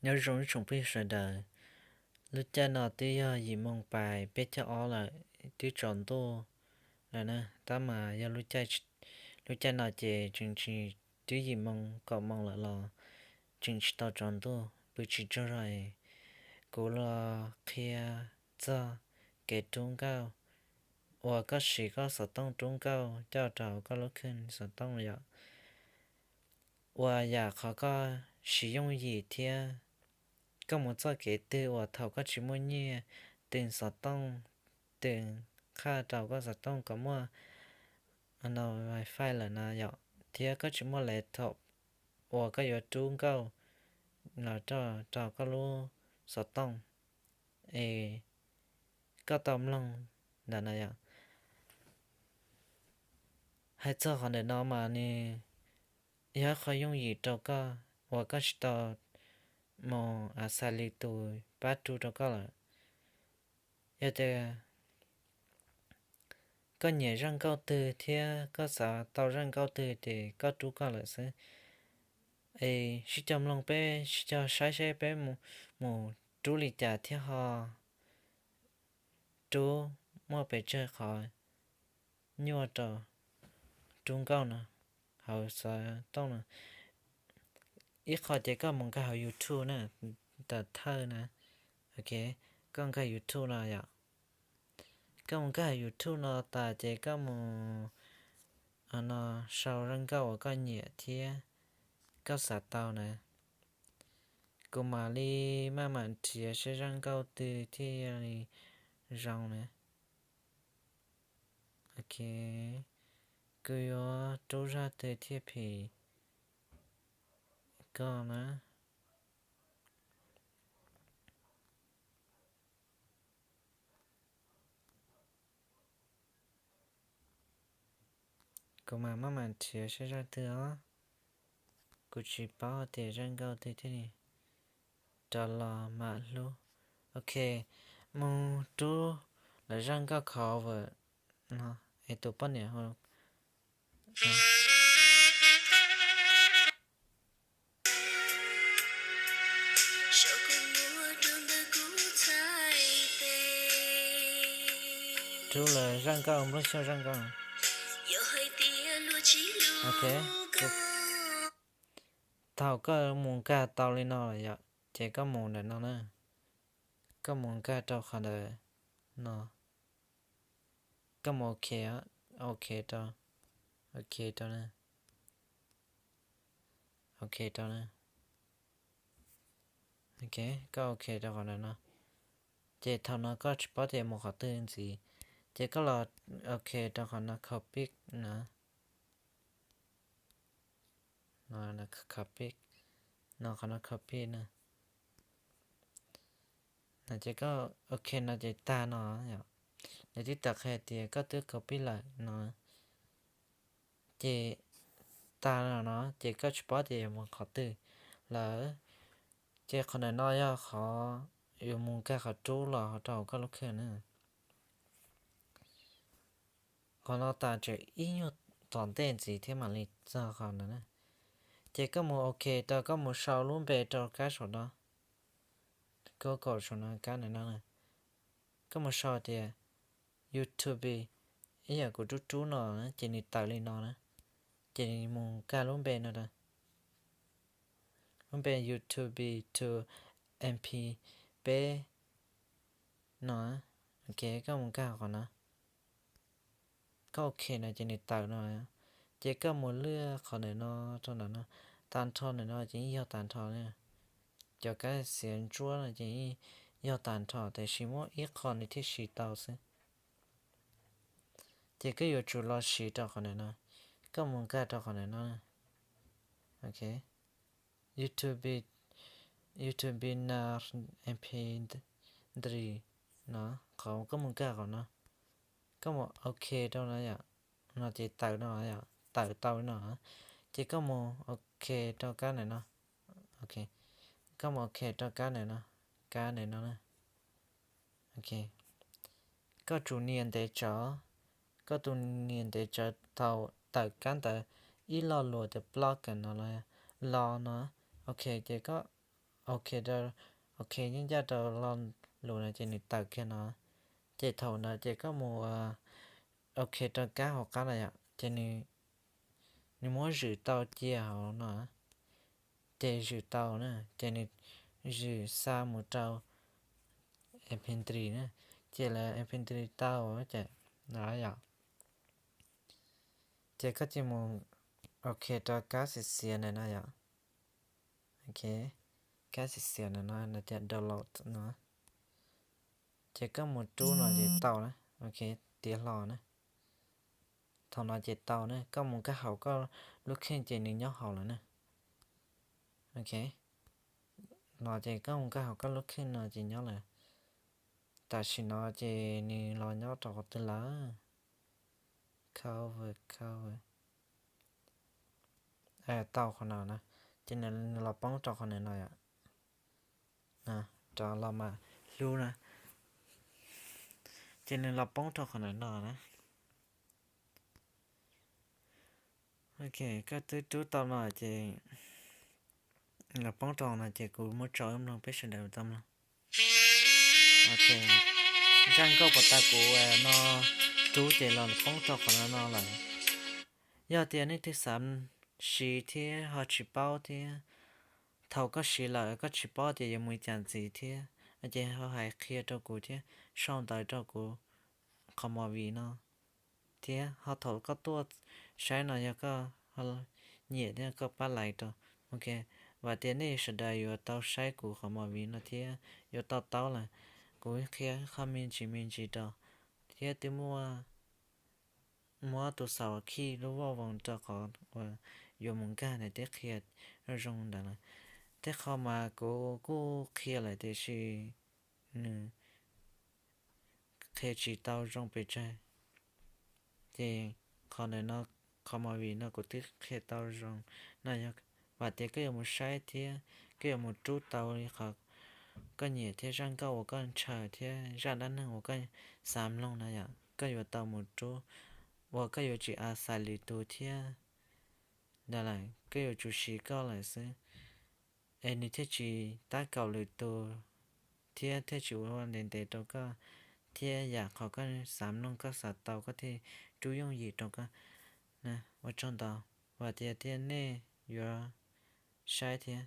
Nyob zoo ib tsoom phooj ywg sawv daws, lub caij no twb yog yim moo pais peb caug ob lawm, twb tsaus ntuj lawm na, tab mas yog lub caij no ces tseem tsis, twb yim moo kaum moo lawm los tseem tsis tau tsaus ntuj, pw tsis tsaug zog es kuv los qhia txog kev rub nkauj uas koj siv koj xov tooj rub nkauj coj rau koj lub khej xov tooj yom. Uas yam qhov koj siv yooj yim thiab koj mus txoj kev twg uas thaum koj tsis muaj nyiaj, twg xov tooj, twg qhaj rau koj xov tooj kom muaj no wifi lawm na yom, thiab koj tsis muaj laptop uas koj yuav rub nkauj los rau koj lub xov tooj es koj tau mloog ntawm no yom. Hais txog qhov ntawm no mas nws yog ib qho yooj yim rau koj uas koj tsis tau mus xav li tus pab rub rau koj lawm. Yog tias koj nyiam zaj nkauj twg thiab koj xav tau zaj nkauj twg ces koj rub koj lawm xwb. Es sib cog mloog peb sib cog saib seb peb mus rub li cas thiab ho rub muaj pes tsawg qhov nyuaj rau rub nkauj no hauv xov tooj no. Ib qho ces koj mus nkag hauv YouTube na, tawm thawj na, ok, koj nkag YouTube no yom. Koj mus nkag hauv YouTube no tas ces koj mus no sau zaj nkauj uas koj nyiam thiab koj xav tau na. Kuv mam li maj mam nrhiav seb zaj nkauj twg thiaj li zoo na. Ok, kuv yuav rub zaj twg thiaj phim koj na. Kuv mam maj mam nrhiav seb zaj twg os. Kuv tsis paub tias zaj nkauj twg thiaj li rov los mam hlub. Ok, mus rub lawv zaj nkauj cover no es tus poj niam hu rub lawv zaj nkauj Nplooj Xyooj zaj nkauj. Ok, thaum koj mus nkag tau li no lawm yom, ces koj mus ntawm no na, koj mus nkag rau qhov ntawm no, koj mus ok, ok rau, ok rau na, ok rau na, ok, koj ok rau qhov ntawm no. Ces thaum no koj tsis paub tias mus qhov twg ntxiv, ces koj los ok rau qhov no copy na. Copy no, qhov no copy na. No ces koj ok no ces tag no yom. Nws twb tau qhia tias koj twb copy lawm no. Ces tag no no ces koj tsis paub tias yuav mus qhov twg lawm. Ces qhov ntawm no yog qhov yuav mus nkag qhov rub los rau koj lub khej na. Qhov no tas tseem ib nyuag tom ntej ntxiv thiab mam li txog qhov ntawd na. Ces koj mus ok rau, koj mus sau lub npe rau kab saum no, Google saum no kab ntawm no na. Koj mus sau tias YouTube, ib yam kuv rub rub no na ces nws tawm li no na. Ces nws mus nkag lub npe no rau, lub npe YouTube to mp peb no. Ok, koj mus nkag qhov no. Koj ok no ces nws tawm no. Ces koj mus lwaj qhov ntawm no rau ntawm no, tag nrho ntawm no ces yeej yog tag nrho na. Cov kab xiav ntsuab no ces yeej yog tag nrho, tiam sis muaj ib qho nws thiaj siv tau xwb. Ces koj yuav tsum los siv rau qhov ntawm no, koj mus nkag rau qhov ntawm no. Ok, YouTube, YouTube na mp three no, qhov koj mus nkag qhov no, koj mus ok rau no yom, no ces tawm no yom, tawm tau no. Ces koj mus ok rau kab ntawm no. Ok, koj mus ok rau kab ntawm no, kab ntawm no na. Ok, koj tsum nias ntev tsawv, koj tus nias ntev tsawv thaum tawm kab ntawv ib lo lus tias blog no los, los no. Ok, ces koj OK rau, OK yeej ncaj rau lo lus no ces nws tawm kiag no. Ces thaum ntawd ces koj mus OK rau kab hauv qab no yom, ces nws, nws muab zwm tau cia hauv no, ces zwm tau na, ces nws zwm xa mus rau MP three na, ces lawv MP three tau ces no yom. Ces koj cia mus OK rau kab xiav xiav ntawm no yom. OK, kab xiav xiav ntawm no nws tias download no. Ces koj mus rub no ces tau na. OK, tiav hlo na. Thaum no ces tau na, koj mus kab hauv koj lub kheej ces nws nyob hauv lawm na. OK, no ces koj mus kab hauv koj lub kheej no ces nyob lawm. Tam sim no ces nws los nyob rau qhov twg lawm? Cover, cover. Tau qhov no na, ces nws los poob rau qhov no no yom. Rov los mas hlub na, ces nws los poob rau qhov no no na. OK, koj twb rub tau no ces los poob rau no ces kuv muab tso wb mloog peb sawv daws tau mloog. OK, zaj nkauj puas tas kuv no rub ces los poob rau qhov no no lawm. Yog tias nej twb xav siv thiab ho tsis paub thiab, thaum koj siv lawm koj tsis paub tias yuav mus li cas ntxiv thiab, ces ho hais qhia rau kuv thiab sau ntawv rau kuv qhov movie no. Thiab ho thaum koj tuaj saib no yog koj ho nyiam thiab koj pab like rau. OK, vam tias nej sawv daws yuav tau saib kuv qhov movie no thiab yuav to taub lawm. Kuv qhia qhov me ntsis me ntsis rau, thiab twb muab, muab tus xaus khij lub voj voos rau qhov uas yuav mus nkag ntawd thiab qhia zoo zoo ntawd lawm. Tej qhov mas kuv kuj qhia lawm tiam sis nws qhia tsis tau zoo pes tsawg. Ces qhov ntawm no, qhov movie no kuv twb qhia tau zoo no yog vam tias koj yuav mus saib thiab koj yuav mus rub tau li qhov koj nyiam thiab zaj nkauj uas koj ntshaw thiab zaj dab neeg uas koj xav mloog no yom, koj yuav tau mus rub, uas koj yuav tsis a xais lwm tus thiab ntawd lawm, koj yuav tsum siv koj lawm xwb, es nws thiaj tsis tab kaum lwm tus thiab thiaj tsis ua ntev ntev rau koj, thiab yam qhov koj xav mloog koj xav tau koj thiaj rub yooj yim rau koj. Ua tsaug ntau, vam tias thiab nej yuav saib thiab.